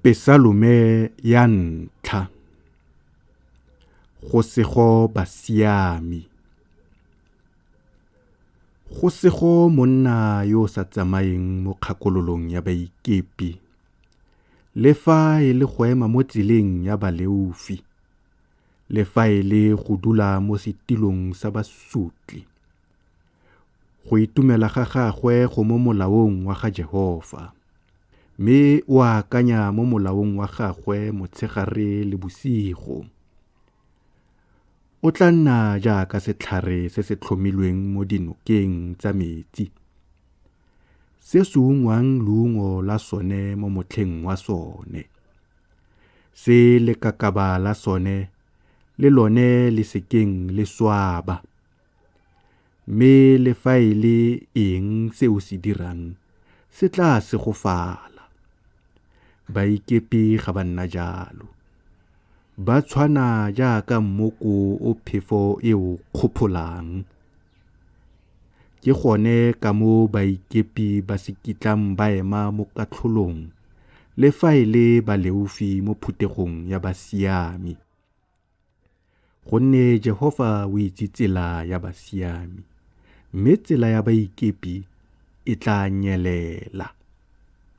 Pesalome ya ntlha. Go sego basiami. Go sego monna yo o sa tsamayeng mo kgakololong ya baikepi, le fa e le go ema mo tseleng ya baleofi, le fa e le go dula mo setilong sa basotli. Go itumela ga gagwe go mo molaong wa ga Jehofa, mme o akanya mo molaong wa gagwe motshegare le bosigo. O tla nna jaaka setlhare se se tlhomilweng mo dinokeng tsa metsi, se se ungwang leungo la sone mo motlheng wa sone, se lekakaba la sone le lone le se keng le swaba, mme le fa e le eng se o se dirang se tla segofala. Baikepi ga ba nna jalo, ba tshwana jaaka mmoko o phefo e o kgopholang. Ke gone ka moo baikepi ba se kitlang ba ema mo katlholong, le fa e le baleofi mo phuthegong ya basiami. Gonne Jehofa o itse tsela ya basiami, mme tsela ya baikepi e tla nyelela.